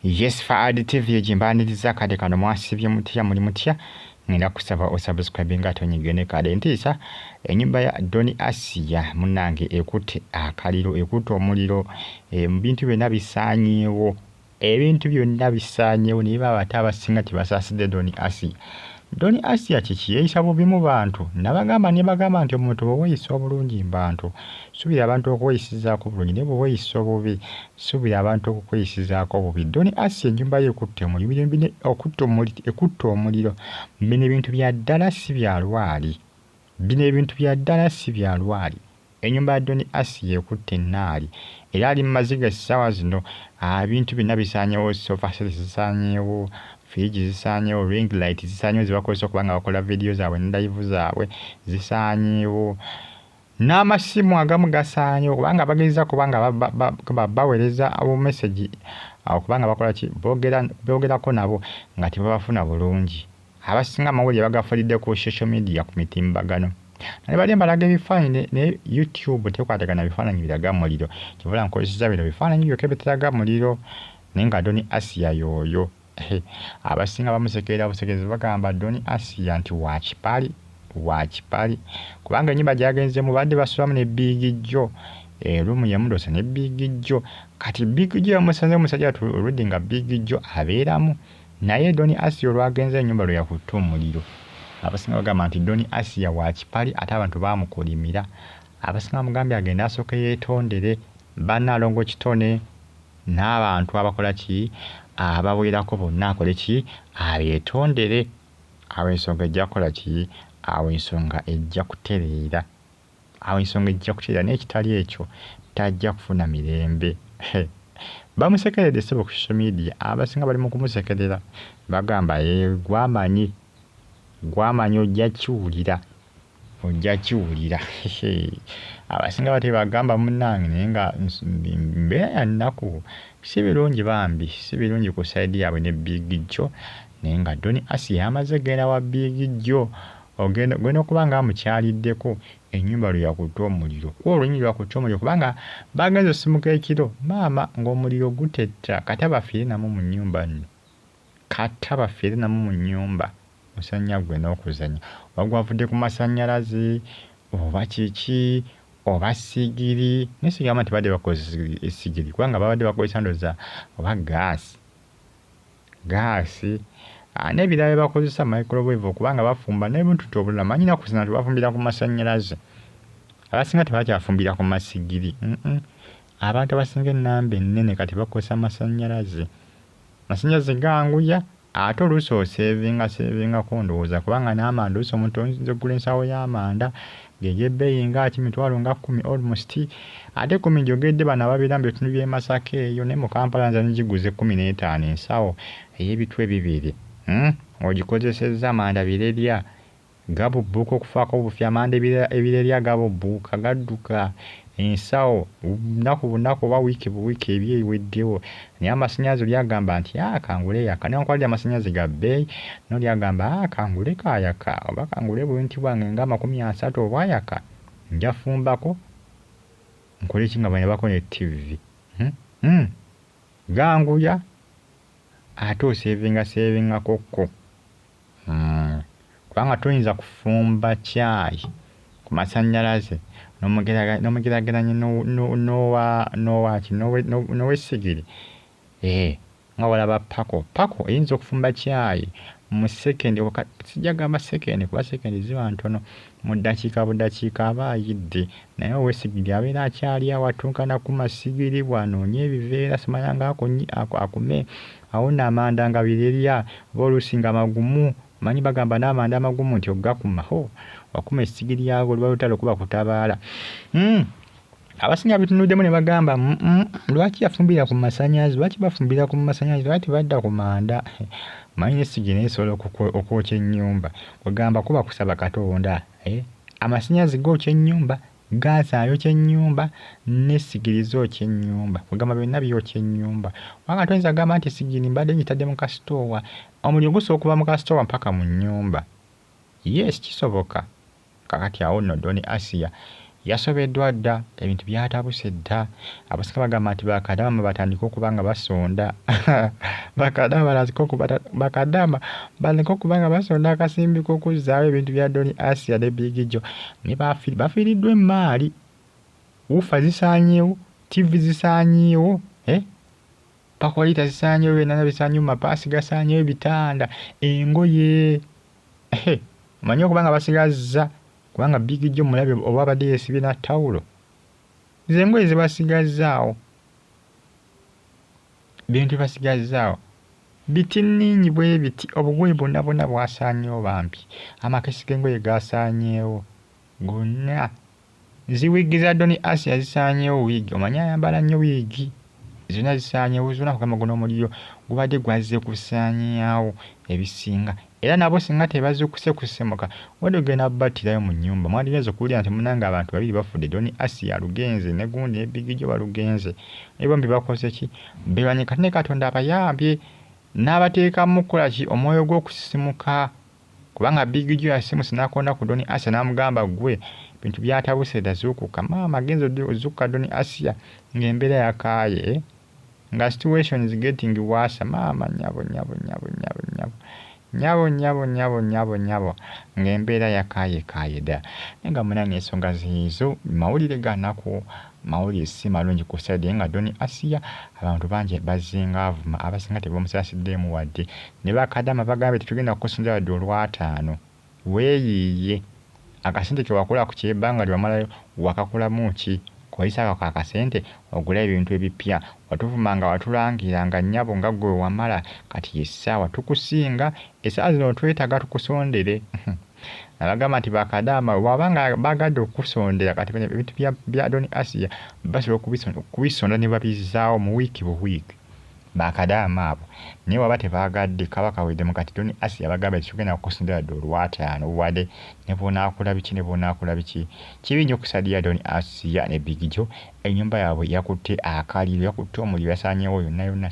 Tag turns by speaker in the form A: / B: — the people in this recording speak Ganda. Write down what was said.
A: Yes, Faad TV gimbaniriza kade kano. Mwasibye mutya? Muli mutya? Ngenda kusaba osubscribe nga tonyigene kade. Ntiisa enyumba ya Don Asia munange ekutte akaliro, ekutte omuliro. Bintu byonna bisaanyeewo, ebintu byonna bisaanyeewo, naye baba ate abasinga tebasaasidde Don Asia. Don Asia kiki? Yeeyisa bubi mu bantu. Nabagamba ne bagamba nti omuntu bwe weeyisa obulungi mu bantu, suubira abantu okweyisizaako bulungi, naye bwe weeyisa obubi, suubira abantu okukweyisizaako obubi. Don Asia ennyumba ye ekutte omuliro, ekutte omuliro. Bino ebintu bya ddala, si bya lwali. Bino ebintu bya ddala, si bya lwali. Ennyumba ya Don Asia ekutte ennaali era ali mu maziga essaawa zino. Ebintu byonna bisaanyeewo, sofa set zisaanyeewo, fridge zisaanyeewo, ring light zisaanyeewo ze bakozesa okuba nga bakola vidiyo zaabwe ne live zaabwe zisaanyeewo, n'amasimu agamu gasaanyeewo kubanga bagezeza kuba nga baweereza obumesegi okuba nga bakola ki, boogerako nabo nga tebabafuna bulungi. Abasinga amawulire bagafunidde ku social media, ku mitimbagano. Naye bali mbalaga ebifaananyi, naye YouTube tekwatagana bifaananyi biraga muliro, kyova nkozesa bino bifaananyi byokka ebiteraga muliro. Naye nga Don Asia y'oyo, abasinga bamusekerera busekerezi, bagamba Don Asia nti wakipali, wakipali, kubanga ennyumba gyagenzemu badde basulamu ne Big Joe, room yemu ndooza ne Big Joe. Kati Big Joe yamusanze omusajja already nga Big Joe abeeramu, naye Don Asia olwagenze ennyumba lwe yakutte omuliro. Abasinga bagamba nti Don Asia wakipali, ate abantu baamukolimira. Abasinga bamugambye agende asooke yeetondere bannaalongo Kitone n'abantu abakola ki, abawerako bonna, akole ki, abeetondere. Awo ensonga ejja kukola ki? Awo ensonga ejja kutereera, awo ensonga ejja kutereera, naye ekitali ekyo tajja kufuna mirembe. Bamusekeredde ssebo ku social media, abasinga bali mu kumusekerera, bagamba gwamanyi, gwamanyi, ojja kiwulira, ojja kiwulira. Abasinga batebagamba munnange, naye nga mbeera ya nnaku, si birungi bambi, si birungi ku side yaabwe ne Big Joe. Naye nga Don Asia yamaze genda wa Big Joe, ogenda okuba nga amukyaliddeko ennyumba lwe yakutte omuliro, ku olwo nnyini lwakutte omuliro, kubanga bagenze osimuka ekiro maama ng'omuliro gutetta. Kata bafiire namu mu nnyumba nno, kata bafiire namu mu nnyumba. Musanya gwe n'okuzannya, oba gwavudde ku masannyalaze oba kiki oba sigiri, naye sigamba nti badde bakozesa esigiri, kubanga babadde bakozesa ndowooza oba gaasi, gaasi n'ebirala bye bakozesa, microwave, okubanga bafumba n'ebintu obulala. Manyi naku zino tebafumbira ku masannyalaze, abasinga tebakyafumbira ku masigiri. Abantu abasinga ennamba ennene kati bakozesa masannyalaze. Masannyalaze ganguya, ate oluusi osevinga sevingako ndowooza, kubanga n'amanda oluusi omuntu oyinza okugula ensawo y'amanda ng'ey'ebbeeyi nga ki mitwalo nga 10 almost. Ate 10 njogedde bano ababeera mu bitundu by'e Masaka eyo, naye mu Kampala nza ngiguze 15 ensawo ey'ebitwe bibiri. Ogikozesezza amanda birerya gabubbuuka okufaako obufi, amanda ebirerya gabubbuuka, gadduka ensawo lunaku bunaku oba wiiki buwiiki eba eweddewo. Naye amasannyalaze oli agamba nti aa kangule yaka, newankubadde amasannyalaze ga bbeeyi, naye oli agamba aa kangule kayaka oba kangule buyuniti bwange nga 30 obwayaka, nja fumbako nkole ki nga bwe ne TV. Ganguya ate osevinga sevingako kko, kubanga toyinza kufumba caayi ku masannyalaze n'omugeraageranya n'owaki, n'owessigiri. Nga walaba pako, pako eyinza okufumba caayi mu sekendi, sijja kugamba sekendi kuba sekendi ziba ntono, mu ddakiika budakiika aba ayidde, naye ow'essigiri abeera akyali awo atuuka ku masigiri bw'anoonya ebiveera simanya nga akume awo nno amanda nga birerya oba oluusi nga magumu. Omanyi bagamba n'amanda amagumu nti ogakuma, ho okuma essigiri lyago luba lutalo, kuba kutabaala. Abasinga bitunuddemu ne bagamba lwaki yafumbira ku masannyalaze, lwaki bafumbira ku masannyalaze, lwaki tebadda ku manda? Omanyi n'essigiri nayo esobola okwokya ennyumba, kwegamba kuba kusaba Katonda. Amasannyalaze gookya ennyumba, gaasi ayokya ennyumba, n'essigiri zookya ennyumba, kwegamba byonna byokya ennyumba. Kubanga toyinza kugamba nti essigiri mbadde ngitadde mu kasitoowa, omuliro gusobola okuva mu kasitoowa mpaka mu nnyumba. Yes, kisoboka. Kakati awo nno Don Asia Yasobeddwa dda, ebintu byatabuse dda. Abasinga bagamba nti bakadaama batandike okuba nga basonda. Bakadaama batandike okuba nga basonda akasimbi k'okuzzaawo ebintu bya Don Asia ne Big Joe. Ne bafiiriddwa emmaali. Wuufa zisaanyeewo, ttivi zisaanyeewo, pakolita zisaanyeewo, byonna bisaanyeewo, mapaasi gasaanyeewo, ebitanda, engoye. Omanyi okuba nga basigazza kubanga Big Joe mulabe oba abadde yeesibye na ttawulo. Ze engoye ze basigazzaawo. Bintu bye basigazzaawo. Bitinniinyi bwe biti, obugoye bwonna bwonna bwasaanyeewo bambi. Amakesi g'engoye gasaanyeewo gonna. Zi wiigi za Don Asia zisaanyeewo wiigi, omanyi ayambala nnyo wiigi. Zonna zisaanyeewo zonna kugamba guno omuliro gubadde gwazze kusaanyaawo ebisinga. Era nabo singa tebazuukuse kusimuka, wadde ogenda battirayo mu nnyumba. Mwandigenze okuwulira nti munnange abantu babiri bafudde, Don Asia alugenze ne gundi ne Big Joe balugenze. Naye bombi bakoze ki? Beerwanye kati ne Katonda abayambye n'abateekamu kukola ki? Omwoyo gw'okusisimuka. Kubanga Big Joe yasimuse n'akoona ku Don Asia n'amugamba ggwe bintu byatabuse dda zuukuka. Maama agenze ozuukuka Don Asia ng'embeera yakaaye nga situation is getting worse. Maama nnyabo nnyabo nnyabo nnyabo nnyabo. Nnyabo nnyabo nnyabo nnyabo nnyabo ng'embeera yakaayekaaye dda. Naye nga munnange ensonga ziizo mawulire ga nnaku, mawulire si malungi ku side nga Don Asia abantu bangi bazzenga avuma, abasinga tebamusaasiddeemu wadde. Ne bakadaama bagambye tetugenda kukusonda wadde olwataano. Weeyiiye. Akasente ke wakola ku kyebbanga lye wamalayo wakakolamu ki? Kozesa ako akasente ogule ebintu ebipya. Watuvumanga watulangiranga nnyabo nga ggwe wamala kati y'essaawa tukusinga essaawa zino twetaaga tukusondere. Nabagamba nti bakadaama bw'aba nga baagadde okukusondera kati bino ebintu bya Don Asia basobola okubisonda ne babizzaawo mu wiiki bu wiiki. Bakadaama abo. Naye bw'aba tebaagadde kaba kaweddemu kati Don Asia abagambye tetugenda kukusondera wadde olwataano wadde ne bw'onaakola biki ne bw'onaakola biki. Kibi nnyo ku side ya Don Asia ne Big Joe ennyumba yaabwe yakutte akaliro, yakutte omuliro yasaanyeewo yonna yonna.